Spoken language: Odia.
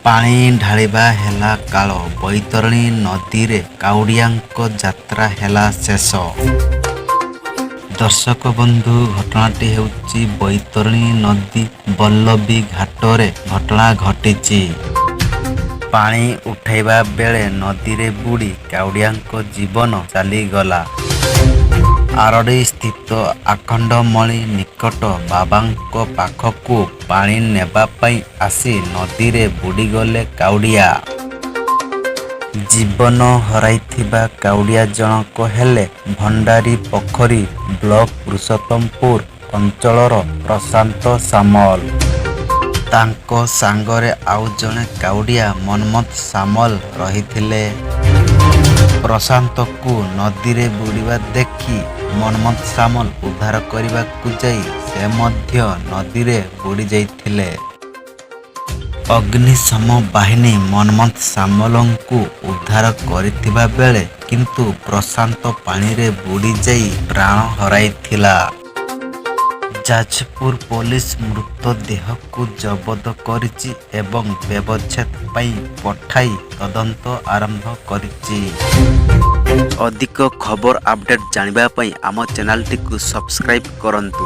ପାଣି ଢାଳିବା ହେଲା କାଳ। ବୈତରଣୀ ନଦୀରେ କାଉଡ଼ିଆଙ୍କ ଯାତ୍ରା ହେଲା ଶେଷ। ଦର୍ଶକ ବନ୍ଧୁ, ଘଟଣାଟି ହେଉଛି ବୈତରଣୀ ନଦୀ ବଲ୍ଲଭୀ ଘାଟରେ ଘଟଣା ଘଟିଛି। ପାଣି ଉଠାଇବା ବେଳେ ନଦୀରେ ବୁଡ଼ି କାଉଡ଼ିଆଙ୍କ ଜୀବନ ଚାଲିଗଲା। ଆରଡ଼ି ସ୍ଥିତ ଆଖଣ୍ଡମଣି ନିକଟ ବାବାଙ୍କ ପାଖକୁ ପାଣି ନେବା ପାଇଁ ଆସି ନଦୀରେ ବୁଡ଼ିଗଲେ କାଉଡ଼ିଆ। ଜୀବନ ହରାଇଥିବା କାଉଡ଼ିଆ ଜଣକ ହେଲେ ଭଣ୍ଡାରିପୋଖରୀ ବ୍ଲକ ପୁରୁଷୋତ୍ତମପୁର ଅଞ୍ଚଳର ପ୍ରଶାନ୍ତ ସାମଲ। ତାଙ୍କ ସାଙ୍ଗରେ ଆଉ ଜଣେ କାଉଡ଼ିଆ ମନ୍ମଥ ସାମଲ ରହିଥିଲେ। ପ୍ରଶାନ୍ତଙ୍କୁ ନଦୀରେ ବୁଡ଼ିବା ଦେଖି ମନ୍ମଥ ସାମଲ ଉଦ୍ଧାର କରିବାକୁ ଯାଇ ସେ ମଧ୍ୟ ନଦୀରେ ବୁଡ଼ି ଯାଇଥିଲେ। ଅଗ୍ନିଶମ ବାହିନୀ ମନ୍ମଥ ସାମଲଙ୍କୁ ଉଦ୍ଧାର କରିଥିବା ବେଳେ କିନ୍ତୁ ପ୍ରଶାନ୍ତ ପାଣିରେ ବୁଡ଼ି ଯାଇ ପ୍ରାଣ ହରାଇଥିଲା। ଯାଜପୁର ପୋଲିସ ମୃତଦେହକୁ ଜବତ କରିଛି ଏବଂ ବ୍ୟବଚ୍ଛେଦ ପାଇଁ ପଠାଇ ତଦନ୍ତ ଆରମ୍ଭ କରିଛି। ଅଧିକ ଖବର ଅପଡେଟ୍ ଜାଣିବା ପାଇଁ ଆମ ଚ୍ୟାନେଲଟିକୁ ସବସ୍କ୍ରାଇବ୍ କରନ୍ତୁ।